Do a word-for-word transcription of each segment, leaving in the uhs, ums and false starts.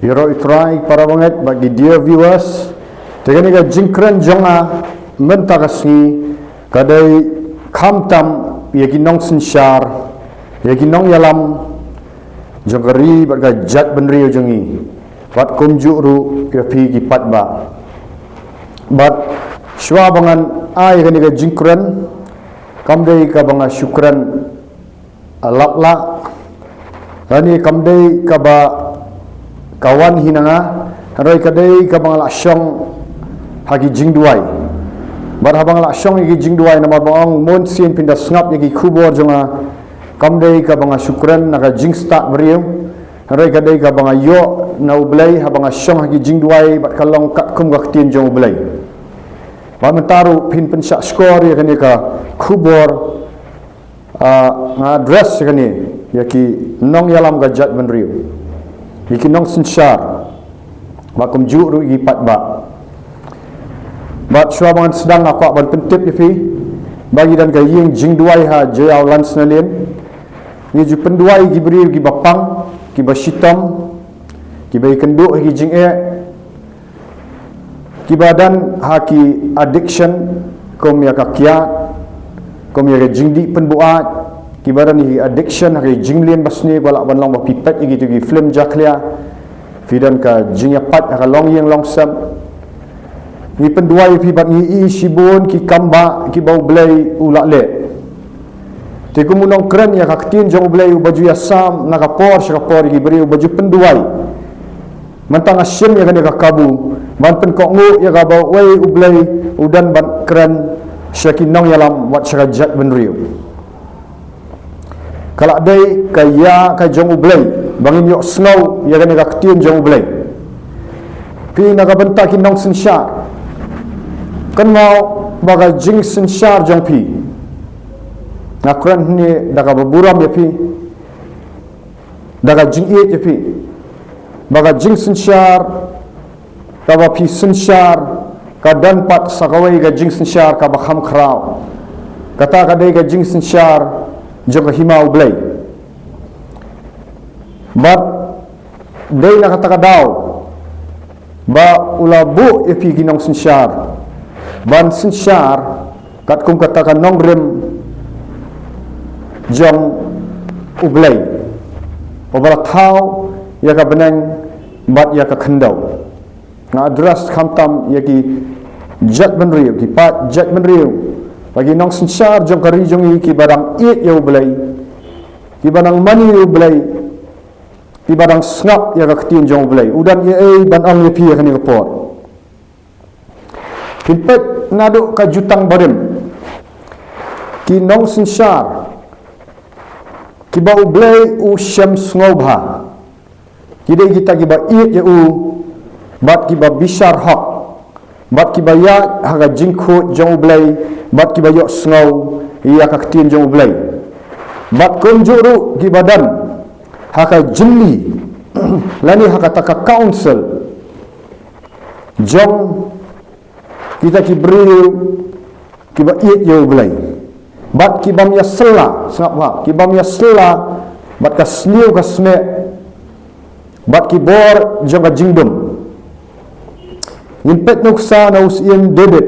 Ïaroh ïa u Trai, para bangeit bad ki dear viewers. Te kane ka jingkren jong nga mynta ka sngi ka dei khamtam ïa ki nongsynshar, ïa ki nongïalam jong ka ri bad ka jaitbynriew jong ngi, bad kumjuh ruh ïa phi ki paidbah. Bad shuwa ba ngan ai kane ka jingkren, kam dei kaba nga shu kren lap lah. Kane kam dei kaba ka wan hi na nga, hynrei ka dei kaba nga la shong ha ki jingduwai. Bad haba nga la shong ha ki jingduwai, namar ba ong mynsiem phin da sngap ïa ki khubor jong nga, kam dei kaba nga shu kren na ka jingstad briew, hynrei ka dei kaba nga ïoh na U Blei haba nga shong ha ki jingduwai, bad ka long katkum ka ktien jong U Blei. Bad mynta ruh phin pynshah shkor ïa kane ka khubor, ah, nga address ïa kane ïa ki nongïalam ka jaitbynriew, ïa ki nongsynshar, bad kumjuh ruh ïa ki paidbah. Bad shuwa ba ngan sdang, nga kwah ban pyntip ïa phi ba ngi don ka ïing jingduwai ha Jaïaw Lansnaleen. Ngi ju pynduwai ïa ki briew kiba pang, kiba shitom, kiba ïakynduh ha ki jingeh, kiba don ha ki addiction, kum ïa ka kiad, kum ïa ka jingdih pynbuaid, kiba don ha ki addiction ha ki jingmlien basniew, ba lah ban long ba phi peit ïa kito ki film jakhlia, phi don ka jingïapait ha ka longïing longsem. Ngi pynduwai ïa phi bad ngi ïohi shibun ki kam ba kiba U Blei u la leh. Te kum u nongkren ïa ka ktien jong U Blei uba ju ïasam na ka por sha ka por ïa ki briew, uba ju pynduwai, mynta nga shim ïa kane ka kabu ban pynkohnguh ïa kaba uwei U Blei u don ban kren sha ki nongïalam bad sha ka jaitbynriew. Ka la dei ka ïa ka jong U Blei ba ngin ïohsngew ïa kane ka ktien jong U Blei. Phi na ka bynta ki nongsynshar, kynmaw ba ka jingsynshar jong phi, nga kren hangne da kaba burom ïa phi, da ka jingïeit ïa phi, ba ka jingsynshar kaba phi synshar ka don pat sa kawei ka jingsynshar kaba kham khraw. Kata ka dei ka jingsynshar jong ka hima U Blei. Bad dei na kata ka daw ba u la buh ïa phi ki nongsynshar ban synshar katkum kata ka nongrim jong U Blei, uba la thaw ïa ka bneng bad ïa ka khyndew. Nga address khamtam ïa ki jaitbynriew, ki paid jaitbynriew, bad ki nongsynshar jong ka ri jong ngi kiba dang ïeit ïa U Blei, kiba dang mane ïa U Blei, kiba dang sngap ïa ka ktien jong U Blei. U don ei ei ban ong ïa phi ha kane ka por. Phin peit naduh ka jutang barim, ki nongsynshar kiba U Blei u shem sngewbha, ki dei kita kiba ïeit ïa u, bad kiba bishar hok, bad kiba ïaid ha ka jingkhuid jong U Blei, bad kiba ïohsngew ïa ka ktien jong U Blei. Bad kumjuh ruh kiba don ha ka jingli lane ha kata ka council jong kita ki briew kiba ïeit ïa U Blei, bad kibym ïasylla, sngap bha, kibym ïasylla bad ka sniew ka smieh bad ki bor jong ka jingdum. Ngin peit nuksa na u syiem David.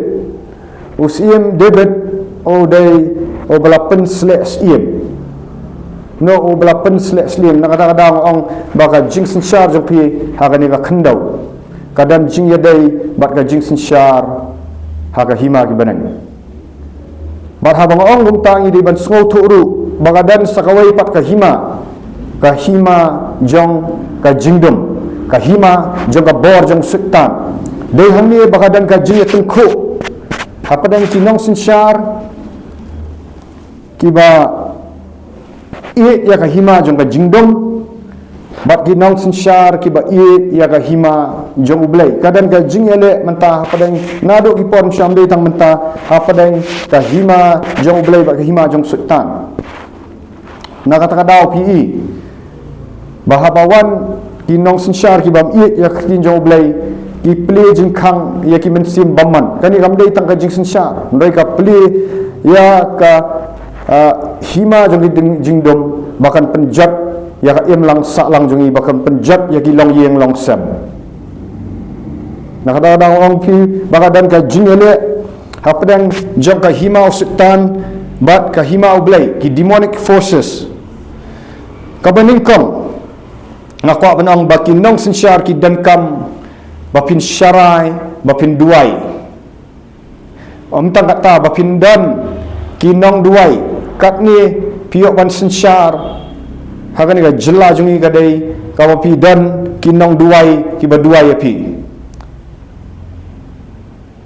U syiem David u dei uba la pynsleh syiem. No, uba la pynsleh syiem. Na kata ka daw nga ong ba ka jingsynshar jong phi ha kane ka khyndew ka don jingïadei bad ka jingsynshar ha ka hima ki bneng. Bad haba nga ong kumta, ngi dei ban sngewthuh ruh ba ka don sa kawei pat ka hima, ka hima jong ka jingdum, ka hima jong ka bor jong Soitan. Dei hangne ba ka don ka jingïatyngkhuh hapdeng ki nongsynshar kiba ïeit ïa ka hima jong ka jingdum bad ki nongsynshar kiba ïeit ïa ka hima jong U Blei. Ka don ka jingïaleh mynta hapdeng, naduh ki por shym dei tang mynta, hapdeng ka hima jong U Blei bad ka hima jong Soitan. Na kata ka daw phi i ba haba wan ki nongsynshar kibym ïeit ïa ka ktien jong U Blei, ki plie jingkhang ïa ki mynsiem bymman. Kane kam dei tang ka jingsynshar, hynrei ka plie ïa ka, ah, hima jong ki ding-, jingdum ba kan pynjot ïa ka imlang sahlang jong ngi, ba kan pynjot ïa ki longïing longsem. Na kata ka daw ong phi ba ka don ka jingïaleh hapdeng jong ka hima u Soitan bad ka hima U Blei, ki demonic forces. Kaba nyngkong, nga kwah ban ong ba ki nongsynshar ki donkam ba phin sharai, ba phin duwai. Ym tang kata, ba phin don ki nongduwai. Katne phi ïoh ban synshar ha kane ka jylla jong ngi, ka dei kaba phi don ki nongduwai kiba duwai ïa phi.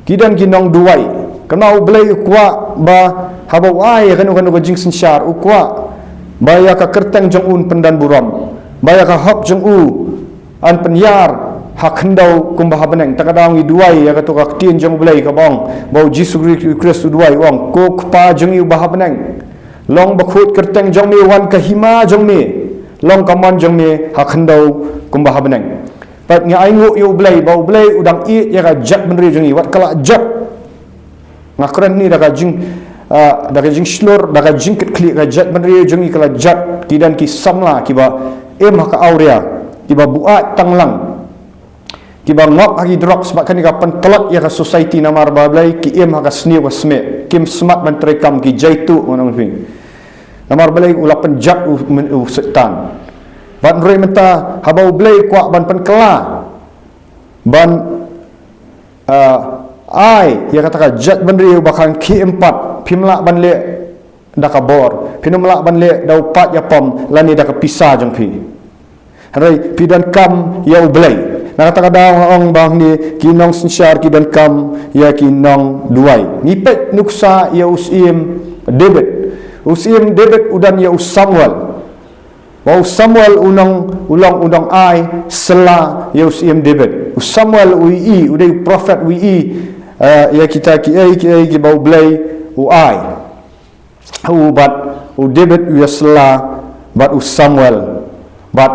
Ki don ki nongduwai. Kane U Blei u kwah ba haba u ai ïa kano kano ka jingsynshar, u kwah ba ïa ka kyrteng jong u un pyndonburom, ba ïa ka hok jong u yn pynïar ha khyndew kumba ha bneng. Ta ka daw ngi duwai ïa kato ka ktien jong U Blei kaba ong, ba U Jisu Khrist u duwai, u ong, Ko Kpa jong ngi uba ha bneng, long bakhuid kyrteng jong me, wan ka hima jong me, long ka mon jong me ha khyndew kumba ha bneng. Pat ngi ainguh ïa U Blei ba U Blei u dang ïeit ïa ka jaitbynriew jong ngi, wat ka la jot. Nga kren hangne da ka jing, ah, da ka jingshlur, da ka jingkitkhlieh. Ka jaitbynriew jong ngi ka la jot, ki don ki samla kiba im ha ka awria, kiba buaid tanglang, kiba ngop ha ki drugs, bad kane ka pyntlot ïa ka society. Namar balei? Ki im ha ka sniew ka smiej, kim smat ban treikam, ki jaituh, ngan ong ïa phi. Namar balei? U la pynjot u, u Soitan. Bad hynrei mynta haba U Blei u kwah ban pynkylla, ban, ah, ai ïa kata ka jaitbynriew ba kan khie em pat, phim lah ban leh da ka bor, phin ym lah ban leh da u paid ïapom lane da ka pisa jong phi. Hynrei phi donkam ïa U Blei. Na kata ka daw nga ong ba hangne ki nongsynshar ki donkam ïa ki nongduwai. Ngi peit nuksa ïa u Syiem David. U Syiem David u don ïa u Samuel. Ba u Samuel u nong, u long u nongai sylla ïa u Syiem David. U Samuel u ïohi, u dei u prophet, u ïohi, eh, ïa kita kiei kiei kiba U Blei u ai. U bad u David u ïasylla bad u Samuel, bad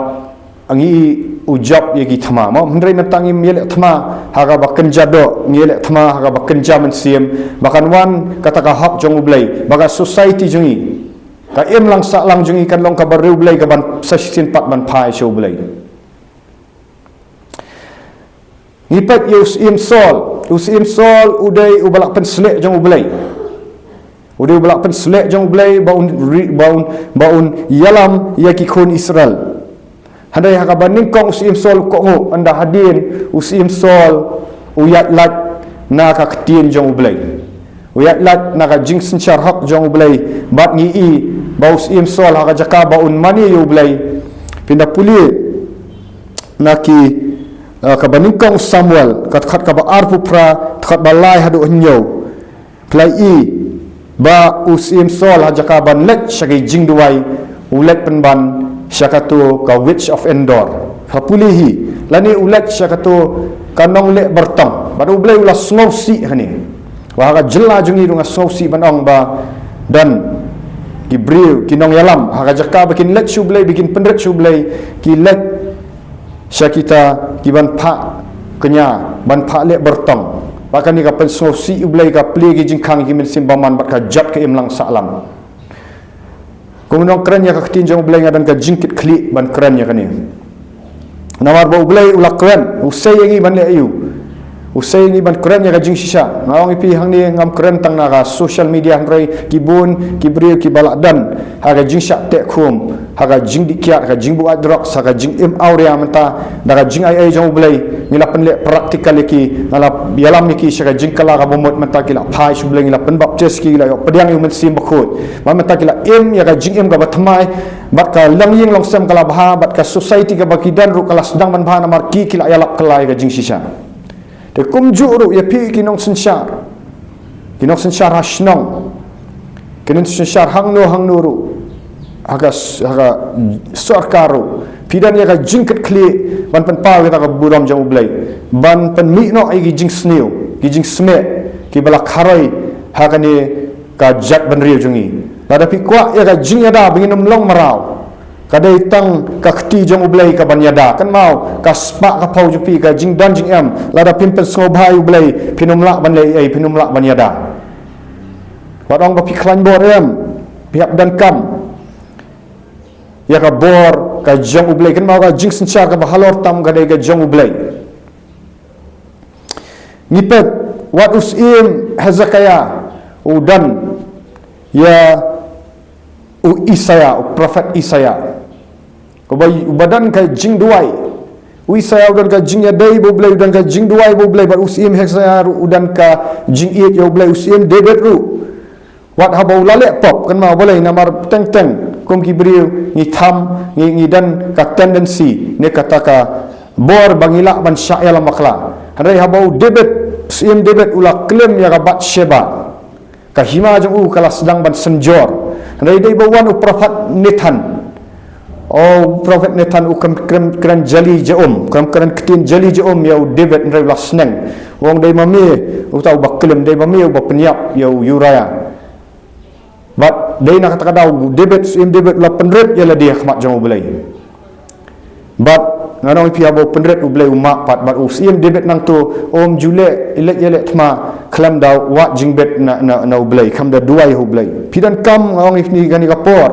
ngi ïohi u jop ïa ki thma. Mo, hynrei mynta ngim ïaleh thma ha kaba kynja doh, ngi ïaleh thma ha kaba kynja mynsiem, ba kan wan kata ka hok jong U Blei, ba ka society jong ngi, ka imlang sahlang jong ngi kan long kaba riewblei, kaban sa shisien pat ban phai sha U Blei. Ngi peit ïa u Syiem Saul. U Syiem Saul u dei uba la pynsleh jong U Blei. U dei uba la pynsleh jong U Blei ba un ri-, ba un, ba un ïalam ïa ki khun Israel. Hynrei ha kaba nyngkong u Syiem Saul u kohnguh, ynda hadien u Syiem Saul u ïaid lait na ka ktien jong U Blei. U ïaid lait na ka jingsynshar hok jong U Blei, bad ngi ïohi ba u Syiem Saul ha ka jaka ba un mane ïa U Blei. Phin da pule na ki, eh, kaba nyngkong Samuel, ka dkhot kaba arphew phra, dkhot ba lai haduh hynñiew. Phi la ïohi ba u Syiem Saul ha jaka ban leit sha ki jingduwai, u leit pynban sha kato ka Witch of Endor. Phi pule hi, lane u leit sha kato ka nongleh byrtong. Bad U Blei u la sngewsih hangne. Ba ha ka jylla jong ngi ruh nga sngewsih ban ong ba don ki briew, ki nongïalam, ha ka jaka ba kin leit sha U Blei, ba kin pynrit sha U Blei, ki leit sha kita kiban phah kñia, ban phah leh byrtong. Bad kane ka pynsngewsih U Blei, ka plie ki jingkhang ki mynsiem bymman bad ka jot ka imlang sahlang. Kum u nongkren ïa ka ktien jong U Blei, nga don ka jingkitkhlieh ban kren ïa kane. Namar ba U Blei u la kren, u sei ïa ngi ban leh aïu? U sei ïa ngi ban kren ïa ka jingshisha. Nga ong ïa phi, hangne ngam kren tang na ka social media, hynrei ki bun ki briew kiba la don ha ka jingshah teh khum, ha ka jingdikhiat, ha ka jingbuaid drugs, ha ka jingim awria mynta, da ka jingai ei jong U Blei, ngi la pynleh practical ïa ki, nga la ïalam ïa ki sha ka jingkylla kaba mut, mynta ki la phai sha U Blei, ngi la pynbaptis ki, ki la ïoh pdiang ïa u Mynsiem Bakhuid. Bad mynta ki la im ïa ka jingim kaba thymmai, bad ka longïing longsem ka la bha, bad ka society kaba ki don ruh ka la sdang ban bha namar ki, ki la ïalap kylla ïa ka jingshisha. Te kumjuh ruh ïa phi ki nongsynshar, ki nongsynshar ha shnong, ki nongsynshar hangno hangno ruh, ha ka s-, ha ka sorkar ruh, phi don ïa ka jingkitkhlieh ban pynpaw ïa kata ka burom jong U Blei, ban pynmih noh ïa ki jingsniew, ki jingsmiej kiba la kharoi ha kane ka jaitbynriew jong ngi. Lada phi kwah ïa ka jingïada ba ngin ym long mraw, ka dei tang ka kti jong U Blei kaban ïada. Kynmaw, ka spah ka phew jong phi, ka jingdon jingem, lada phim pynsngewbha ïa U Blei, phin ym lah ban leh ei, phin ym lah ban ïada. Wat ong ba phi khlaiñ bor em, phi hap donkam ïa ka bor ka jong U Blei, kynmaw ka jingsynshar kaba halor tam ka dei ka jong U Blei. Ngi peit wat u Syiem Hezekiah u don ïa u Isaiah, u prophet Isaiah. Uba, uba don ka jingduwai. U Isaiah u don ka jingïadei bad U Blei, u don ka jingduwai bad U Blei, bad u Syiem Hezekiah u don ka jingïeit ïa U Blei, u Syiem David ruh. Wat haba u la leh pop, kynmaw balei, namar teng teng kum ki briew ngi tham, ngi, ngi don ka tendency ne kata ka bor ba ngi lah ban shah ïalam bakla. Hynrei haba u David, Syiem David u la klim ïa ka Bathsheba, ka hima jong u ka la sdang ban synjor. Hynrei dei ba wan u prophet Nathan. O, u prophet Nathan u kren, kren, kren jali ja um, kren, kren ktien jali ja um ïa u David, hynrei u la sneng. U ong dei ma me uta uba klim, dei ma me uba pynïap ïa u Uriah. Bad dei na kata ka daw u David, Syiem David u la pynrit ïa lade ha khmat jong U Blei. Bad ngan ong ïa phi, haba u pynrit, U Blei u map pat, bad u Syiem David nangta um ju leh, leh ïaleh thma khlem da wad jingbit na, na, na U Blei, khlem da duwai ha U Blei. Phi donkam, nga ong ïa phi kane ka por,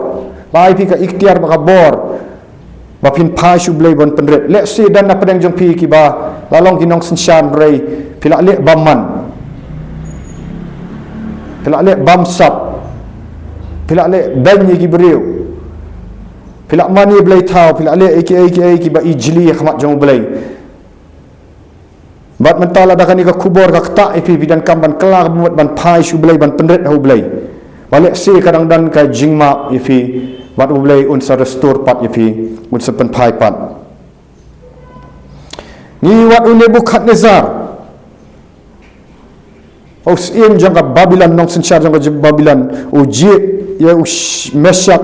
ba ai phi ka iktiar bad ka bor ba phin phai sha U Blei ban pynrit. Lehse don na pdeng jong phi kiba la long ki nongsynshar, hynrei phi la leh bymman, phi la leh bamsap, phi la leh beiñ ïa ki briew, phi la mane blei thaw, phi la leh ei ki ei ki ei kiba ijli ha khmat jong U Blei. Bad mynta lada kane ka khubor ka ktah ïa phi, phi donkam ban kylla ka bamut ban phai sha U Blei, ban pynrit ha U Blei. Ba lehse ka dang don ka jingmap ïa phi, bad U Blei un sa restore pat ïa phi, un sa pynphai pat. Ngi wad u Nebukhadnessar, u syiem jong ka Babilon, nongsynshar jong ka Babilon, u jied ïa u Sh-, Meshak,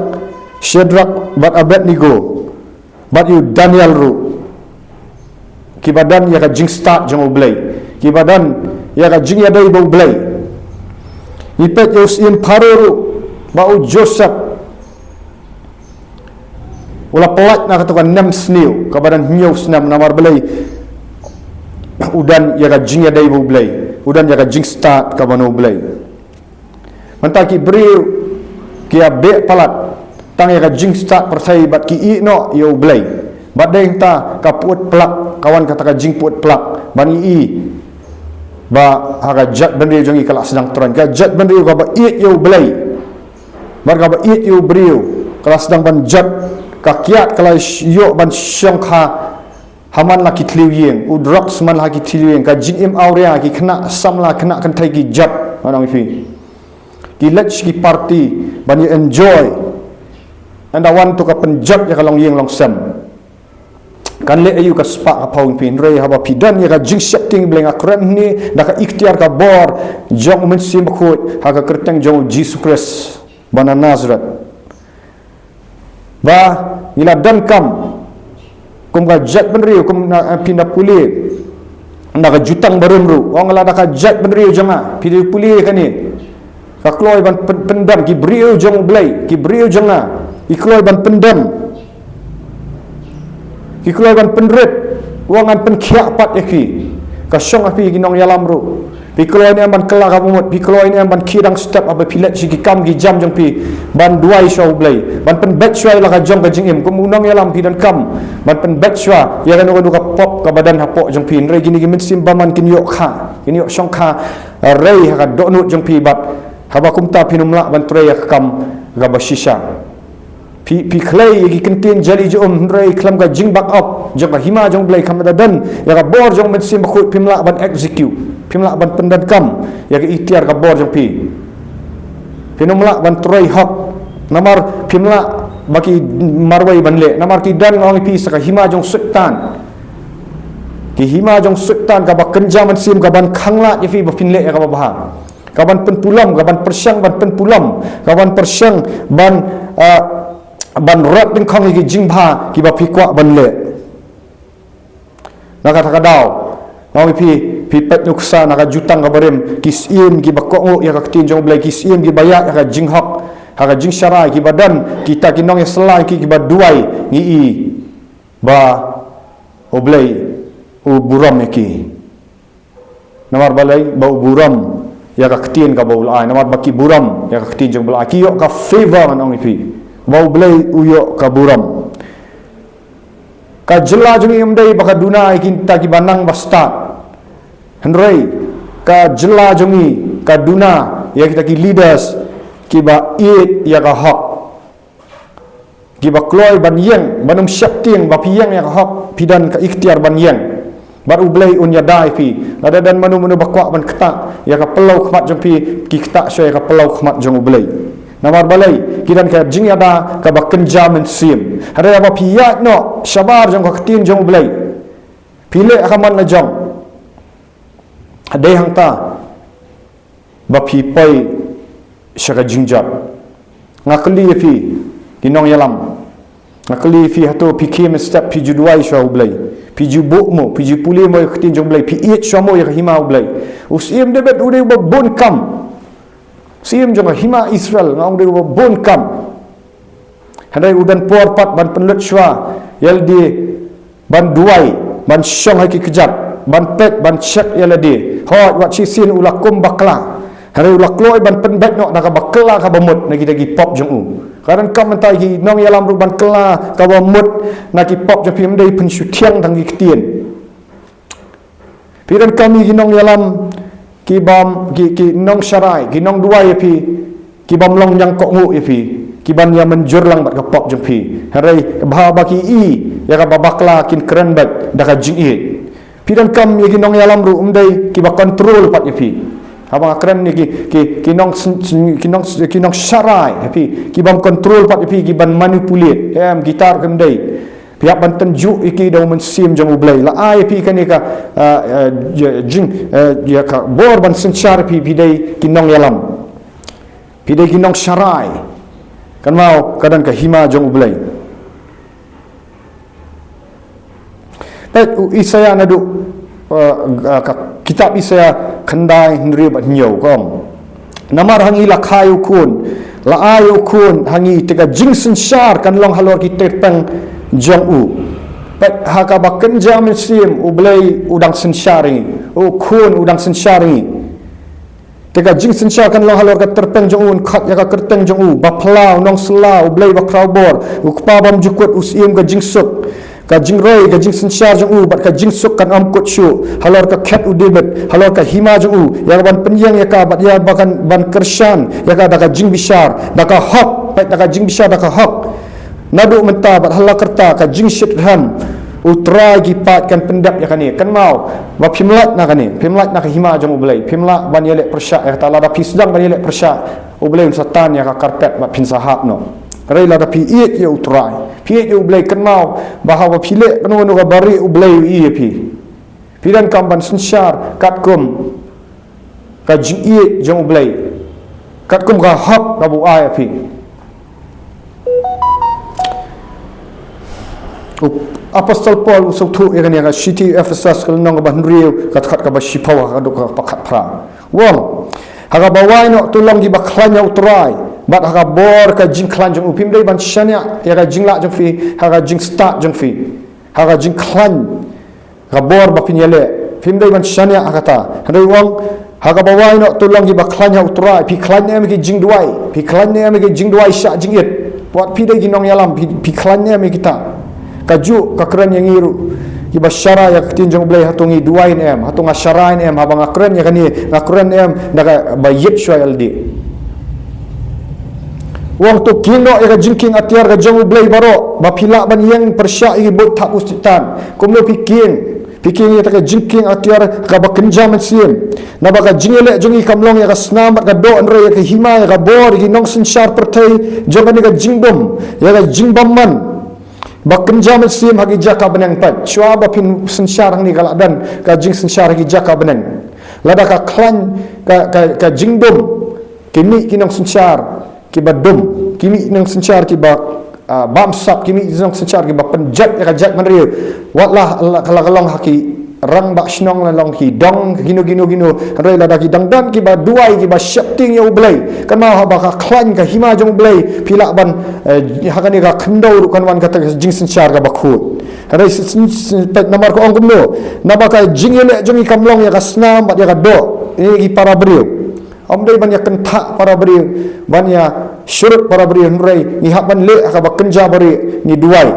Shadrak bad Abednego, bad ïa u Daniel ruh, kiba don ïa ka jingstad jong U Blei, kiba don ïa ka jingïadei bad U Blei. Ngi peit ïa u syiem Pharaoh ruh, ba u Joseph u la pyllait na kato ka nemsniew kaba don hynñiew snem, namar balei? U don ïa ka jingïadei bad U Blei, u don ïa ka jingstad kaba na U Blei. Mynta ki briew ki ïa beh palat tang ïa ka jingstad pyrthei bad ki ïeh noh ïa U Blei. Bad dei hangta ka pyut plak, ka wan kata ka jingpyut plak ban ïohi ba ha ka jaitbynriew jong ngi ka la sdang troiñ, ka jaitbynriew kaba ïeit ïa U Blei bad kaba ïeit ïa u briew, ka la sdang ban jot, ka kiad ka la sh-, ïoh ban shongkha ha man la ki thliew ïing, u drugs man la ki thliew ïing, ka jingim awria, ki khynnah samla, khynnah kynthei ki jot, ngan ong ïa phi. Ki leit sha ki party ban ïa enjoy. Ynda wan to ka pynjot ïa ka longïing longsem. Kan leh aïu ka spah ka phew ïa phi, hynrei haba phi don ïa ka jingsheptieng Blei, nga kren hangne da ka iktiar ka bor jong U Mynsiem Bakhuid ha ka kyrteng jong U Jisu Khrist ba na Nasareth. Ba ngi la donkam kum ka jaitbynriew, kum na, eh, phi na pule na ka Jutang Barim ruh, ong la da ka jaitbynriew jong nga, phi da pule kane. Ka kloi ban pyn-, pyndem ki briew jong U Blei, ki briew jong nga, ki kloi ban pyndem, ki kloi ban pynrit, u ong ngan pynkhiah pat ïa ki. Ka shong ha phi ki nongïalam ruh. Phi kloi ne em ban kylla ka bamut, phi kloi ne em ban khie dang step haba phi leit sha ki kam ki jam jong phi, ban duwai shuwa U Blei, ban pynbeit shuwa ïa la ka jong ka jingim, kum u nongïalam phi donkam ban pynbeit shuwa ïa kano kano ka pop kaba don hapoh jong phi, hynrei kine ki mynsiem bymman kin ïoh kha, kin ïoh shongkha, eh, rei ha ka dohnud jong phi, bad haba kumta phin ym lah ban trei ïa ka kam kaba shisha. Phi, phi khlei ïa ki kyntien jali ja um, hynrei khlem ka jing back up jong ka hima jong U Blei, khlem da don ïa ka bor jong U Mynsiem Bakhuid, phim lah ban execute, phim lah ban pyndonkam ïa ka iktiar ka bor jong phi. Phin ym lah ban trei hok, namar phim lah ba ki marwei ban leh, namar ki don, nga ong ïa phi, sa ka hima jong Soitan. Ki hima jong Soitan kaba kynja mynsiem, kaban khanglad ïa phi ba phin leh ïa kaba bha, kaban pynpulom, kaban pyrshang ban pynpulom, kaban pyrshang ban, ah, ban rot dyngkhong ïa ki jingbha kiba phi kwah ban leh. Na kata ka daw, nga ong ïa phi, phi peit nuksa na ka Jutang ka Barim, ki syiem kiba kohnguh ïa ka ktien jong U Blei, ki syiem kiba ïaid ha ka jinghok, ha ka jingsharai, kiba don kita ki nongïasyllai ki, kiba duwai, ngi i ba U Blei u burom ïa ki. Namar balei? Ba u burom ïa ka ktien kaba u la ai. Namar ba ki burom ïa ka ktien jong U Blei, ki ïoh ka favor, ngan ong ïa phi, ba U Blei u ïoh ka burom. Ka jylla jong ngi ym dei ba ka duna ïa kita kiba nang ba stad. Hynrei ka jylla jong ngi ka duna ïa kita ki leaders kiba ïeit ïa ka hok, kiba kloi ban ïeng, ban ym sheptieng. Ba phi ïeng ïa ka hok, phi don ka iktiar ban ïeng. Bad U Blei un ïada ïa phi. Lada don mano mano ba kwah ban ktah ïa ka pynlong khmat jong phi, ki ktah shuwa ïa ka pynlong khmat jong U Blei. Namar balei? Ki don ka jingïada kaba kynja mynsiem. Hynrei haba phi ïaid noh shabar jong ka ktien jong U Blei, phi leh ha ka mon la jong, dei hangta ba phi poi sha ka jingjot. Nga kylli ïa phi ki nongïalam, nga kylli ïa phi, hato phi khie mynstep, phi ju duwai shuwa U Blei? Phi ju buh mo, phi ju pule mo ïa ka ktien jong U Blei? Phi ïeit shuwa mo ïa ka hima U Blei? U Syiem David u dei uba bun kam. Syiem jong ka hima Israel, nga ong, u dei uba bun kam. Hynrei u don por pat ban pynlut shuwa ïa lade, ban duwai, ban shong ha ki kjat, ban peit, ban check ïa lade. Hooid, wat shisien u la kum bakla. Hynrei u la kloi ban pynbeit noh da kaba kylla kaba mut na kita ki pop jong u. Ka donkam mynta ki nongïalam ruh ban kylla kaba mut na ki pop jong phi, ym dei pynshuthiang tang ki ktien. Phi donkam ïa ki nongïalam, ki bym, ki, ki nongsharai, ki nongduwai ïa phi, ki bym long ñiangkohnguh ïa phi, ki ban ïa mynjur lang bad ka pop jong phi. Hynrei bha ba ki i ïa kaba bakla, kin kren beit da ka jingïeit. Phi donkam ïa ki nongïalam ruh, ym dei kiba control pat ïa phi. Haba nga kren ïa ki, ki, ki nong sn-, sn-, ki nong, ki nongsharai ïa phi, ki bym control pat ïa phi, ki ban manipulate. Em, kita ruh kim dei. Phi hap ban tynjuh ïa ki da U Mynsiem jong U Blei. La ai ïa phi kane ka, ah, ah, jing, ah, ïa ka bor ban synshar ïa phi, phi dei ki nongïalam, phi dei ki nongsharai. Kynmaw, ka don ka hima jong U Blei. Peit u Isaïah naduh, ah, ah, ka kitab Isaïah khyndai, hynriew bad hynñiew, ka ong: Namar ha ngi la kha ïa u khun, la ai ïa u khun ha ngi, te ka jingsynshar kan long halor ki tyrpeng jong u. Peit, ha kaba kynja mynsiem U Blei u dang synshar ïa ngi, u khun u dang synshar ïa ngi. Te ka jingsynshar kan long halor ka tyrpeng jong u, un khot ïa ka kyrteng jong u, Bapla, u Nongsylla, U Blei Bakhraw Bor, U Kpa Bymjukut, U Syiem ka jingsuk, ka jingroi, ka jingsynshar jong u bad ka jingsuk kan ym kut shuh halor ka khet u David, halor ka hima jong u, ïa ka ban pynïeng ïa ka bad ïa ba kan ban kyrshan ïa ka da ka jingbishar, da ka hok, peit, da ka jingbishar, da ka hok. Naduh mynta bad hala karta ka jingshitrhem U Trai ki paid kan pyndep ïa kane. Kynmaw, ba phim lait na kane, phim lait na ka hima jong U Blei, phim lah ban ïaleh pyrshah ïa kata. Lada phi sdang ban ïaleh pyrshah, U Blei un sa tan ïa ka karpet bad phin sa hap noh. Hynrei lada phi ïeit ïa U Trai, phi ïeit ïa U Blei, kynmaw ba haba phi leh kano kano kaba rieh, U Blei u ïohi ïa phi. Phi donkam ban synshar katkum ka jingïeit jong U Blei, katkum ka hok kaba u ai ïa phi. U Apostol Paul u sngewthuh ïa kane ha ka shithi Ephesus, ka lynnong kaba hynriew, ka dkhot kaba shiphew, ka dkhot kaba khatphra. U ong: Ha kaba wai noh, to long kiba khlaiñ ha U Trai bad ha ka bor ka jingkhlaiñ jong u. Phim dei ban shaniah ïa ka jinglah jong phi ha ka jingstad jong phi, ha ka jingkhlaiñ, ka bor ba phin ïaleh. Phim dei ban shaniah ha kata. Hynrei u ong: Ha kaba wai noh, to long kiba khlaiñ ha U Trai. Phi khlaiñ ne em ïa ki jingduwai? Phi khlaiñ ne em ïa ki jingduwai shah jingit? Wat phi dei ki nongïalam, phi, phi khlaiñ ne em ïa kita? Kajuh ka kren ïa ngi ruh kiba sharai ïa ka ktien jong U Blei, hato ngi duwai ne em, hato nga sharai ne em haba nga kren ïa kane, nga kren ne em da kaba ïit shuwa ïa lade? U ong: To kieng noh ïa ka jingkieng atiar ka jong U Blei baroh, ba phi lah ban ïeng pyrshah ïa ki buit thap u Soitan. Kumno phi kieng? Phi kieng ïa kata ka jingkieng atiar kaba kynja mynsiem. Naba ka jingïaleh jong ngi kam long ïa ka snam bad ka doh, hynrei ïa ka hima, ïa ka bor, ïa ki nongsynshar pyrthei jong kane ka jingbym, ïa ka jingbymman ba kynja mynsiem ha ki jaka bneng. Peit, shuwa ba phin synshar hangne, ka la don ka jingsynshar ha ki jaka bneng. Lada ka khlaiñ ka, ka, ka jingdum, ki mih ki nongsynshar kiba dum, ki mih nongsynshar kiba, ah, bamsap, ki mih nongsynshar kiba pynjot ïa ka jaitbynriew. Wat la, la, la ka long ha ki rangbah shnong, la long ki dong, kino kino kino. Hynrei lada ki dang don kiba duwai, kiba sheptieng ïa U Blei, kynmaw, haba ka khlaiñ ka hima jong U Blei, phi lah ban, eh, ha kane ka khyndew ruh kan wan kata ka jingsynshar kaba khuid. Hynrei s-, s-, s-, peit namar ka ong kumno: Naba ka jingïaleh jong ngi kam long ïa ka snam bad ïa ka doh, ïa ki para briew. Ym dei ban ïa kynthah para briew, ban ïa shrut para briew, hynrei ngi hap ban leh ha kaba kynja barieh, ngi duwai.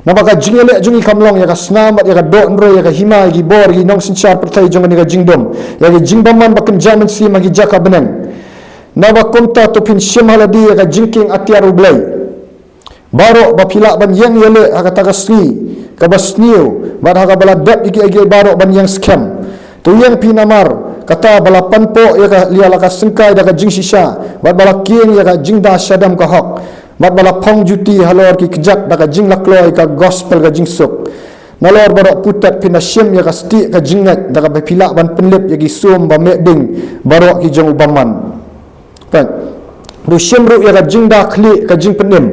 Naba ka jingïaleh jong ngi kam long ïa ka snam bad ïa ka doh hynrei ïa ka hima, ïa ki bor, ïa ki nongsynshar pyrthei jong kane ka jingdum, ïa ka jingbymman ba kynja mynsiem ha ki jaka bneng. Naba kumta to phin shim ha lade ïa ka jingkieng atiar U Blei baroh ba phi lah ban ïeng ïaleh ha kata ka sngi kaba sniew bad ha kaba la dep ïa kiei kiei baroh ban ïeng skhem. To ïeng phi namar kata ba la panpoh ïa ka, ïa la ka syngkai da ka jingshisha bad ba la kieng ïa ka jingda shadem ka hok bad ba la phong juti halor ki kjat da ka jinglakloi ka gospel ka jingsuk. Nalor baroh putet phin da shim ïa ka stieh ka jingngeit da kaba phi lah ban pynlip ïa ki sum ba meh ding baroh ki jong u bymman. Peit. To shim ruh ïa ka jingda khlieh ka jingpynim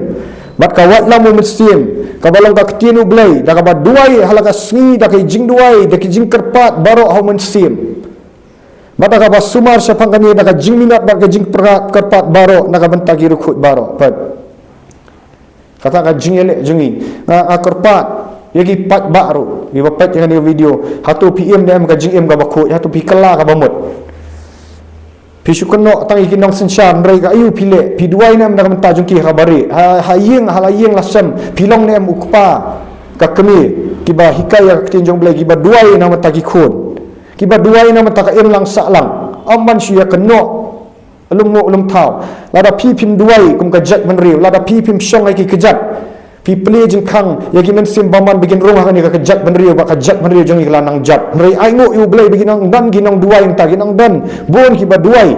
bad ka watlam u Mynsiem kaba long ka ktien U Blei da kaba duwai ha la ka sngi da ki jingduwai da ki jingkyrpad baroh ha u Mynsiem. Bad da kaba sumar shaphang kane da ka jingminot bad ka jingkyrpad baroh na ka bynta ki riewkhuid baroh. Peit. Kata ka jingïaleh jong ngi. Nga, nga kyrpad ïa ki paidbah ruh, ïa ba peit ïa kane ka video, hato phi im ne em ka jingim kaba khuid, hato phi kylla kaba mut. Phi shu kynnoh tang ïa ki nongsynshar, hynrei ka aïu phi leh, phi duwai ne em na ka bynta jong ki ha kaba rieh, ha, ha ïing, ha la ïing la sem, phi long ne em u kpa ka kmie, kiba hikai ïa ka ktien jong U Blei, kiba duwai na ka bynta ki khun, kiba duwai na ka bynta ka imlang sahlang. Ym ban shu ïa kynnoh lum nguh lum thaw. Lada phi phim duwai kum ka jaitbynriew, lada phi phim shong ha ki kjat, phi plie jingkhang ïa ki mynsiem bymman ba kin rung ha kane ka jaitbynriew, ba ka jaitbynriew jong ngi ka la nang jot. Hynrei ai nguh ïa U Blei ba ki nang don ki nongduwai, nangta ki nang don bun kiba duwai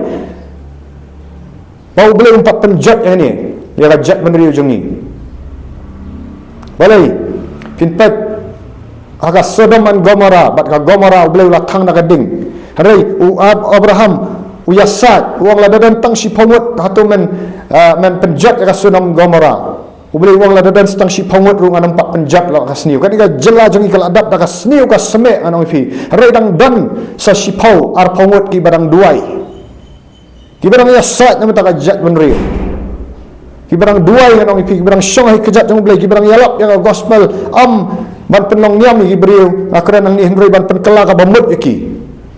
ba U Blei un pat pynjot ïa kane, ïa ka jaitbynriew jong ngi. Balei? Phin peit ha ka Sodom and Gomorrah, bad ka Gomorrah U Blei u la thang na ka ding. Hynrei u Ab-, Abraham u ïasaid, u ong lada don tang shiphew ngut, hato men, ah, men pynjot ïa ka Sodom Gomorrah. U Blei u ong lada don tang shiphew ngut ruh ngan ym pat pynjot la ka sniew. Kane ka jylla jong ngi ka la dap da ka sniew ka smiej ngan ong ïa phi. Hynrei dang don sa shiphew arphew ngut kiba dang duwai. Kiba dang ïasaid na ka bynta ka jaitbynriew. Kiba dang duwai ngan ong ïa phi, kiba dang shong ha ki kjat jong U Blei, kiba dang ïalap ïa ka gospel, ym ban pynlong niam ïa ki briew, nga kren nangne hynrei ban pynkylla kaba mut ïa ki.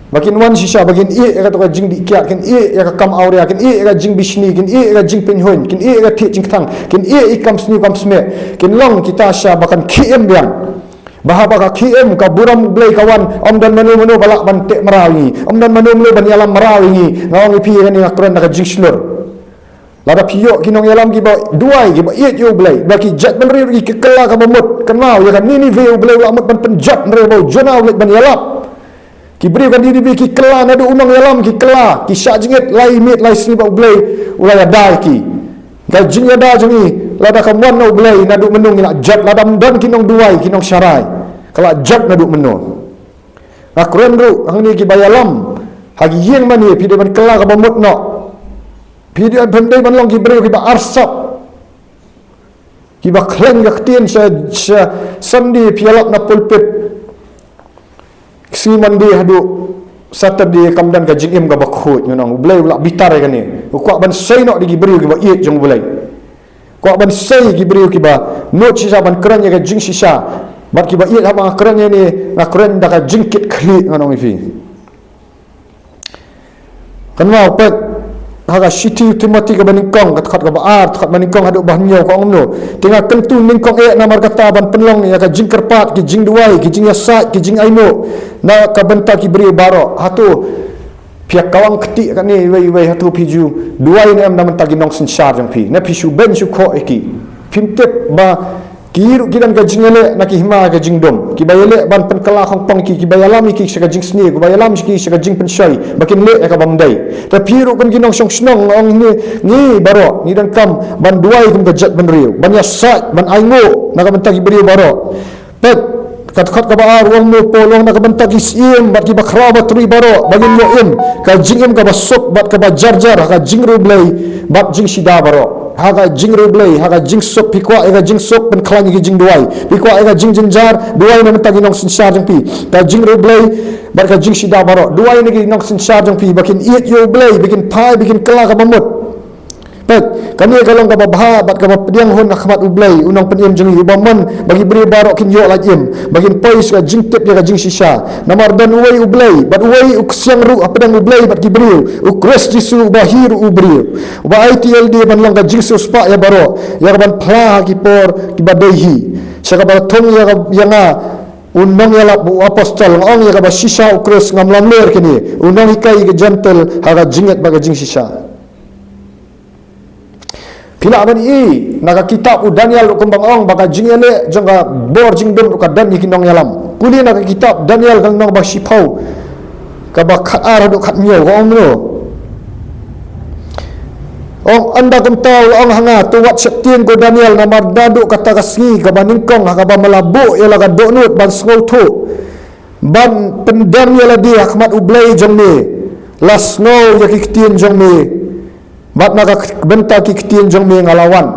Ba kin wan shisha, ba kin ïeh ïa kato ka jingdih kiad, kin ïeh ïa ka kam awria, kin ïeh ïa ka jingbishni, kin ïeh ïa ka jingpynhun, kin ïeh ïa ka thied jingktang, kin ïeh ïa ka kam sniew kam smiej, kin long kita sha ba kan khie im biang. Ba haba ka khie im ka burom U Blei ka wan, ym don mano mano ba lah ban teh mraw ïa ngi, ym don mano mano ban ïalam mraw ïa ngi, nga ong ïa phi ïa kane nga kren da ka jingshlur. Lada phi ïoh ki nongïalam kiba duwai, kiba ïeit ïa U Blei, ba ki jaitbynriew ki kylla kaba mut, kynmaw ïa ka Ninive U Blei u la mut ban pynjot, hynrei ba u Jonah u leit ban ïalap. Ki briew ka Ninive ki kylla naduh u nongïalam, ki kylla, ki shah jingit lai miet lai sngi bad U Blei u la ïada ïa ki. Ka jingïada jong ngi, lada kam wan na U Blei, naduh mynno ngi la jot, lada ym don ki nongduwai, ki nongsharai, ka la jot naduh mynno. Nga kren ruh hangne kiba ïalam ha ki ïing mane, phi dei ban kylla kaba mut noh. Phi dei, phi dei ban long ki briew kiba arsap, kiba khlaiñ ka ktien sha, sha Sunday phi ïalap na pulpit. Sngi Monday haduh Saturday kam don ka jingim kaba khuid, ngan ong. U Blei u la bitar ïa kane. U kwah ban sei noh da ki briew kiba ïeit jong U Blei. Kwah ban sei ki briew kiba nud shisha ban kren ïa ka jingshisha. Bad kiba ïeit, haba nga kren ïa kane, nga kren da ka jingkitkhlieh, ngan ong ïa phi. Kynmaw, peit ha ka shithi u Timothy kaba nyngkong, ka dkhot kaba ar, dkhot ba nyngkong haduh ba hynñiew, ka ong kumno: Te nga kyntu nyngkong eh namar kata ban pynlong ïa ka jingkyrpad, ki jingduwai, ki jingïasaid, ki jingainguh na ka bynta ki briew baroh. Hato phi ïa kawang kti kane iwei iwei, hato phi ju duwai ne em na ka bynta ki nongsynshar jong phi? Ne phi shu beiñ shu khoh ïa ki? Phim tip ba ki ruh ki don ka jingïaleh na ki hima ka jingdum, kiba ïaleh ban pynkylla khongpong ïa ki, kiba ïalam ïa ki sha ka jingsniew, kiba ïalam ïa ki sha ka jingpynshoi, ba kin leh ïa ka bym dei. Te phi ruh kum ki nongshong shnong, nga ong ïa ngi baroh, ngi donkam ban duwai kum ka jaitbynriew, ban ïasaid, ban ainguh na ka bynta ki briew baroh. Peit ka dkhot kaba ar, u ong kumno u Paul, u ong na ka bynta ki syiem bad ki bakhraw batri baroh, ba ngin ïoh im ka jingim kaba suk bad kaba jar jar ha ka jingriewblei bad jingshida baroh. Ha ka jingriewblei, ha ka jingsuk, phi kwah ïa ka jingsuk, pynkhlaiñ ïa ki jingduwai. Phi kwah ïa ka jingjynjar, duwai na ka bynta ki nongsynshar jong phi. Ka jingriewblei bad ka jingshida baroh, duwai na ki nongsynshar jong phi ba kin ïeit ïa U Blei, ba kin phai, ba kin kylla kaba mut. Peit, kane ka long kaba bha bad kaba pdiang hun ha khmat U Blei, U Nongpynim jong ngi, uba mon ba ki briew baroh kin ïoh lait im, ba kin poi sha ka jingtip ïa ka jingshisha. Namar don uwei U Blei, bad uwei u ksiang ruh hapdeng U Blei bad ki briew, U Khrist Jisu, uba hi ruh u briew, uba aiti ïa lade ban long ka jingsiewspah ïa baroh, ïa kaban phla ha ki por kiba dei hi. Sha kaba la thung ïa ka, ïa nga, u nongïalap, u apostol, nga ong ïa kaba shisha, U Khrist, ngam lamler kine, u nonghikai ïa ki Jentil ha ka jingngeit bad ka jingshisha. Phi lah ban i na ka kitab u Daniel ruh, kumba nga ong ba ka jingïaleh jong ka bor jingdum ruh ka don ïa ki nongïalam. Pule na ka kitab Daniel, ka lynnong ba shiphew, kaba khatar haduh khathynñiew, ka ong kumno. Ong, ynda kumta u la ong ha nga, to wat sheptieng ko Daniel, namar naduh kata ka sngi kaba nyngkong ha kaba me la buh ïa la ka dohnud ban sngewthuh, ban pyndem ïa lade ha khmat U Blei jong me, la sngew ïa ki ktien jong me, bad na ka bynta ki ktien jong me nga la wan.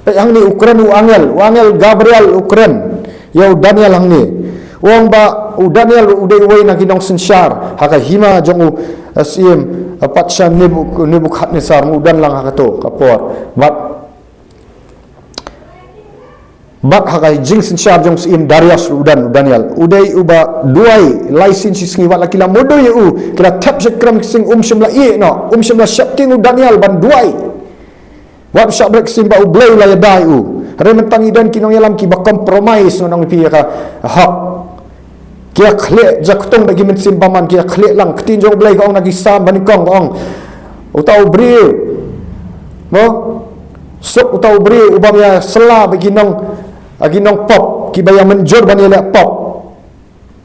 Peit hangne, u kren u angel, u angel Gabriel u kren ïa u Daniel hangne. U ong ba u Daniel u dei uwei na ki nongsynshar ha ka hima jong u, eh, syiem, eh, patsha Nebuk-, Nebukadnesar, u don lang ha kato ka por. Bad, bad ha ka jingsynshar jong u syiem Darius u don u Daniel. U dei uba duwai lai sien shi sngi, wat la ki la mudui ïa u, ki la thep sha krem ki sing, um shym la ïeh noh, um shym la sheptieng u Daniel ban duwai. Wat shah bret sim ba U Blei u la ïada ïa u. Hynrei mynta ngi don ki nongïalam kiba compromise, ngan ong ïa phi, ïa ka hok. Ki ïa khleh jaktung bad ki mynsiem bymman, ki ïa khleh lang. Ka ktien jong U Blei ka ong na ki Salm ba nyngkong, ka ong, uta u briew, mo, suk uta u briew uba ïa sla bad ki nong, ki nongpop, kiba ïa mynjur ban ïaleh pop.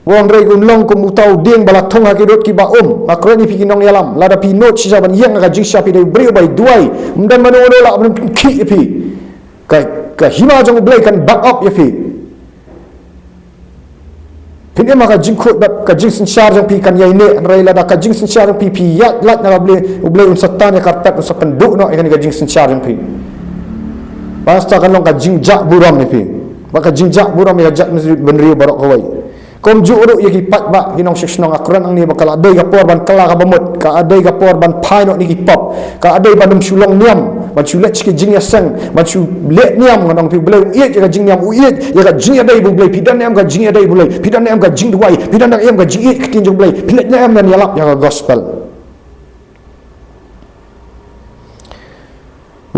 Wan, hynrei un long kum uta u dieng ba la thung ha ki rud kiba um. Nga kren ïa phi ki nongïalam, lada phi nud shisha ban ïeng ha ka jingshisha, phi dei u briew ba duwai, ym don mano mano lah ban khih ïa phi. Ka, ka hima jong U Blei kan back up ïa phi. Phin im ha ka jingkhuid bad ka jingsynshar jong phi kan ïaineh, hynrei lada ka jingsynshar jong phi, phi ïaid lait na ka Blei, U Blei un sa tan ïa ka karpet, un sa pynduh noh ïa kane ka jingsynshar jong phi. Bad sa kan long ka jingjah burom ïa phi. Bad ka jingjah burom ïa ka jaitbynriew baroh kawei. Kumjuh ruh ïa ki paidbah, ki nongshong shnong, nga kren hangne ba ka la dei ka por ban kylla kaba mut, ka la dei ka por ban phai noh na ki pop, ka la dei ban ym shu long niam, ban shu leit sha ki jingïaseng, ban shu leh niam. Ngan ong ïa phi, U Blei u ïeit ïa ka jingniam, u ïeit ïa ka jingïadei bad U Blei. Phi don ne em ka jingïadei bad U Blei, phi don ne em ka jingduwai, phi don ne em ka jingïeit ka ktien jong U Blei, phi leit ne em ban ïalap ïa ka gospel.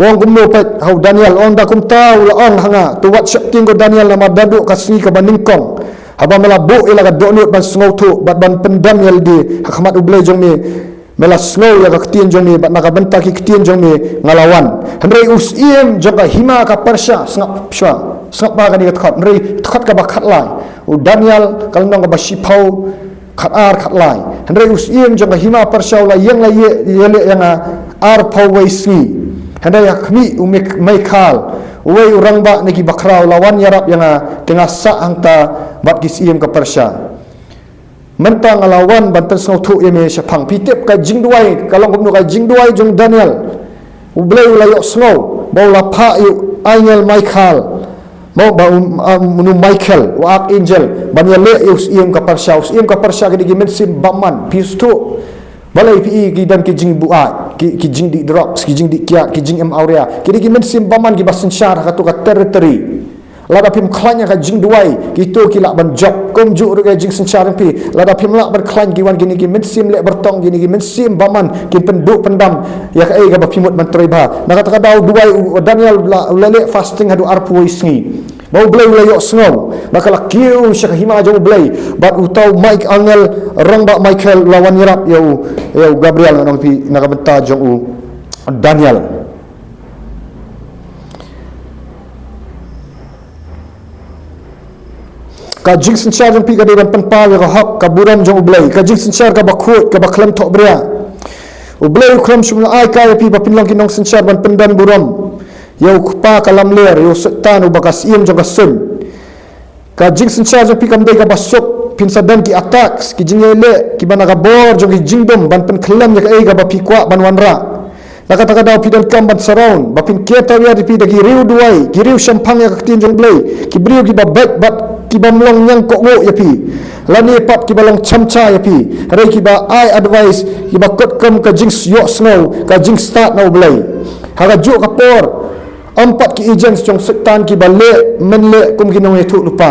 Wan kumno, peit ha u Daniel, ynda kumta u la ong ha nga, to wat sheptieng ko Daniel, namar naduh ka sngi kaba nyngkong, haba me la buh ïa la ka dohnud ban sngewthuh bad ban pyndem ïa lade ha khmat U Blei jong me, me la sngew ïa ka ktien jong me, bad na ka bynta ki ktien jong me nga la wan. Hynrei u syiem jong ka hima ka Persha, sngap shwa, sngap bha kane ka dkhot, hynrei dkhot kaba khatlai, u Daniel, ka lynnong kaba shiphew, khatar, khatlai. Hynrei u syiem jong ka hima Persha u la ïeng la ïeh, ïaleh ïa nga arphew wei sngi. Hynrei ha khmih, u Mik-, Michael, uwei u rangbah na ki bakhraw, u la wan ïarap ïa nga, te nga sah hangta bad ki syiem ka Persha. Mynta nga la wan ban pynsngewthuh ïa me shaphang. Phi tip ka jingduwai ka long kumno, ka jingduwai jong u Daniel. U Blei u la ïohsngew ba u la phah ïa u angel Michael, mo, ba u, um, u Michael, u archangel, ban ïaleh ïa u syiem ka Persha. U syiem ka Persha ki dei ki mynsiem bymman, phi sngewthuh. Balei phi i ki don ki jingbuaid, ki, ki jingdih drugs, ki jingdih kiad, ki jingim awria. Ki dei ki mynsiem bymman kiba synshar ha kato ka territory. Lada phim khlaiñ ïa ka jingduwai, kito ki lah ban jop. Kumjuh ruh ka jingsynshar jong phi, lada phim lah ban khlaiñ, ki wan kine ki mynsiem leh byrtong, kine ki mynsiem bymman, kin pynduh pyndam ïa kaei kaba phi mut ban trei bha. Na kata ka daw duwai u Daniel u la, u la leh fasting haduh arphew wei sngi. Ba U Blei u la ïohsngew, ba ka la kiew sha ka hima jong U Blei, bad uta u Mike, angel rangbah Michael u la wan ïarap ïa u, ïa u Gabriel, ngan ong ïa phi, na ka bynta jong u Daniel. Ka jingsynshar jong phi ka dei ban pynpaw ïa ka hok, ka burom jong U Blei. Ka jingsynshar kaba khuid, kaba khlem thohbria. U Blei u khlem shym la ai ka ïa phi ba phin long ki nongsynshar ban pyndon burom ïa u kpa ka lamler, ïa u Soitan uba ka syiem jong ka suiñ. Ka jingsynshar jong phi kam dei kaba suk, phin sa don ki attacks, ki jingïaleh kiba na ka bor jong ki jingdum ban pynkhlem ïa kaei kaba phi kwah ban wanrah. Na kata ka daw phi donkam ban surround, ba phin kiar tawiar ïa phi da ki riew duwai, ki riew shemphang ïa ka ktien jong U Blei, ki briew kiba beit bad kiba ym long ñiangkohnguh ïa phi, lane pat kiba long chamcha ïa phi, hynrei kiba ai advice, kiba kut kum ka jingïohsngew, ka jingstad na U Blei. Ha kajuh ka por, ym pat ki agents jong Soitan kiba leh mynleh kum ki nongïathuhlypa,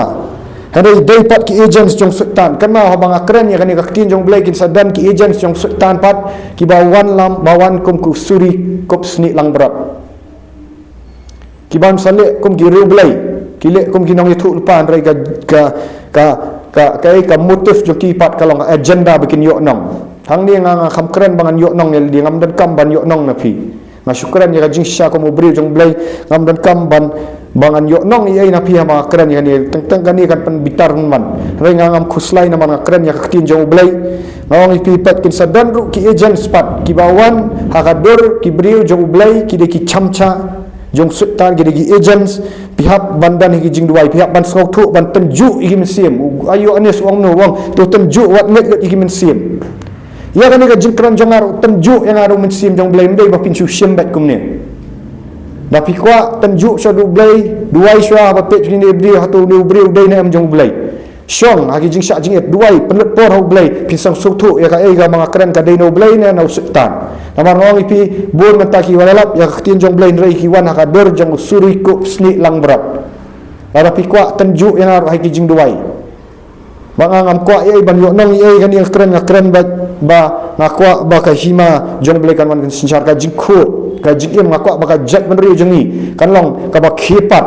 hynrei dei pat ki agents jong Soitan. Kynmaw, haba nga kren ïa kane ka ktien jong U Blei, kin sa don ki agents jong Soitan pat, kiba wan lam, ba wan kum ki suri kup snieh langbrot. Kiba ym sa leh kum ki riewblei, ki leh kum ki nongïathuhlypa, hynrei ka, ka, ka, ka, ka, ka motive jong ki pat ka long agenda ba kin ïohnong. Hangne nga, nga kham kren ba ngan ïohnong ïa lade, ngam donkam ban ïohnong na phi. Nga shu kren ïa ka jingshisha kum u briew jong U Blei, ngam donkam ban, ba ngan ïohnong ei ei na phi haba nga kren ïa kane, teng teng kane kan pynbitar man. Hynrei nga ngam khuslai namar nga kren ïa ka ktien jong U Blei. Nga ong ïa phi pat, kin sa don ruh ki agents pat kiba wan ha ka dur ki briew jong U Blei, ki dei ki chamcha jong Soitan, ki dei ki agents. Phi hap ban don ha ki jingduwai, phi hap ban sngewthuh, ban tynjuh ïa ki mynsiem. U, ayu Anes u ong no, u ong to tynjuh wat ngeit lut ïa ki mynsiem. Ïa kane ka jingkren jong nga ruh, tynjuh ïa nga ruh mynsiem jong U Blei, ym dei ba phin shu shim beit kumne. Da phi kwah tynjuh sha U Blei, duwai shuwa ba peit phi ne briew, hato une u briew dei ne em jong U Blei. Shong ha ki jingshah jingit, duwai, pynlut por ha U Blei, phin sa sngewthuh ïa kaei kaba nga kren, ka dei na U Blei ne na u Soitan. Namar nga ong ïa phi, bun mynta ki wan ïalap ïa ka ktien jong U Blei, hynrei ki wan ha ka dur jong u suri kup snieh langbrot. Lada phi kwah, tynjuh ïa nga ruh ha ki jingduwai. Ba nga ngam kwah ei ei ban ïohnong ei ei, kane nga kren, nga kren ba, ba nga kwah ba ka hima jong U Blei kan wan kan synshar, ka jingkhuid, ka jingim, nga kwah ba ka jaitbynriew jong ngi kan long kaba khie pat,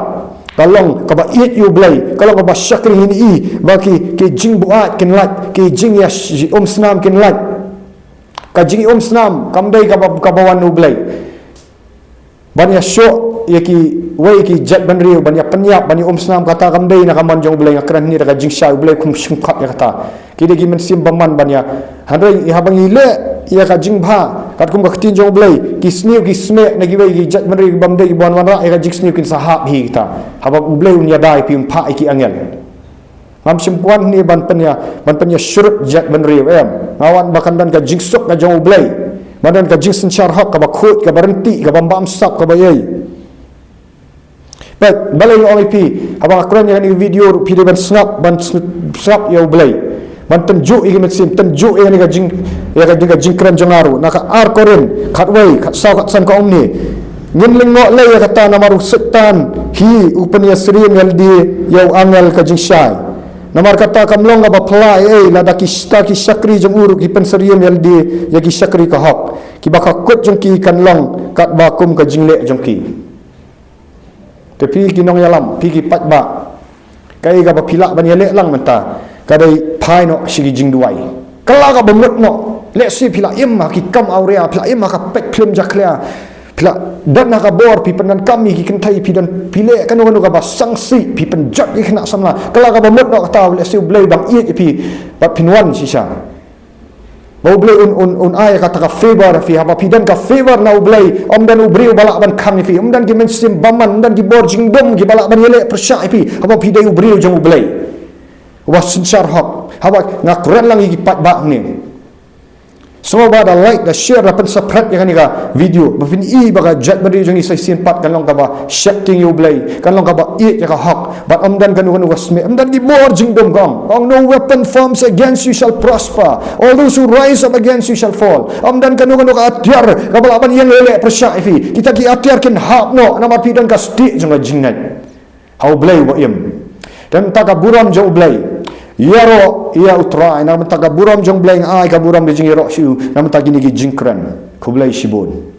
ka long kaba ïeit ïa U Blei, ka long kaba shakri. Ngin ïohi ba ki, ki jingbuaid kin lait, ki jingïa sh-, umsnam kin lait. Ka jingïa umsnam kam dei kaba, kaba wan na U Blei. Ban ïa shoh ïa kiwei ki jaitbynriew, ban ïa pynïap, ban ïa umsnam, kata kam dei na ka mon jong U Blei. Nga kren hangne da ka jingshai, U Blei um shym khot ïa kata. Ki dei ki mynsiem bymman ban ïa. Hynrei haba ngi leh ïa ka jingbha katkum ka ktien jong U Blei, ki sniew ki smieh na kiwei ki jaitbynriew kiba ym dei, kiba wan wanrah ïa ka jingsniew, kin sa hap hi kita. Haba U Blei un ïada ïa phi, un phah ïa ki angel. Ngam shym kwah hangne ban pynïa, ban pynïa shrut jaitbynriew, em. Nga wan ba kan don ka jingsuk ka jong U Blei, ban don ka jingsynshar hok kaba khuid, kaba ryntih, kaba ym bamsap, kaba ei. Peit, balei nga ong ïa phi, haba nga kren ïa kane ka video ruh, phi dei ban sngap, ban sngap ïa U Blei. Ban tynjuh ïa ki mynsiem, tynjuh ïa kane ka jing, ïa kane ka jingkren jong nga ruh. Na ka ar Korinth khatwei, khatsaw, khatsan ka ong kumne: Ngin lyngngoh lei ïa kata, namar u Soitan hi u pynïasyriem ïa lade ïa u angel ka jingshai. Namar kata kam long kaba phylla ei ei, lada kita ki shakri jong u ruh ki pynsyriem ïa lade ïa ki shakri ka hok, kiba ka kut jong ki kan long katba kum ka jingleh jong ki. Te phi ki nongïalam, phi ki paidbah, kaei kaba phi lah ban ïaleh lang mynta, ka dei phai noh sha ki jingduwai. Kylla kaba mut noh. Lehse phi la im ha ki kam awria, phi la im ha ka peit phlim jakhlia, phi la don ha ka bor, phi pyndonkam ïa ki kynthei, phi don, phi leh kano kano kaba sangeh, phi pynjot ïa ki khynnah samla. Kylla kaba mut noh kata, lehse U Blei u dang ïeit ïa phi bad phin wan shisha. Ba U Blei un, un, un ai kata ka favor ïa phi. Haba phi don ka favor na U Blei, ym don u briew ba lah ban khang ïa phi, ym don ki mynsiem bymman, ym don ki bor jingdum kiba lah ban ïaleh pyrshah ïa phi, haba phi dei u briew jong U Blei, uba synshar hok. Haba nga kren lang ïa ki paidbah hangne, sngewbha da like, da share, da pynsubscribe ïa kane ka video, ba phin ïohi ba ka jaitbynriew jong ngi sa shisien pat kan long kaba sheptieng ïa U Blei, kan long kaba ïeit ïa ka hok. Bad ym don kano kano ka smieh, ym don ki bor jingdum, ka ong. Ka ong, "No weapon formed against you shall prosper. All those who rise up against you shall fall." Ym don kano kano ka atiar kaba lah ban ïeng ïaleh pyrshah ïa phi. Kita ki atiar kin hap noh, namar phi don ka stieh jong ka jingngeit ha U Blei uba im. Te mynta ka burom jong U Blei, ïaroh ïa U Trai. Na mynta ka burom jong U Blei, nga ai ka burom ka jingïaroh sha u. Na mynta kine ki jingkren, khublei shibun.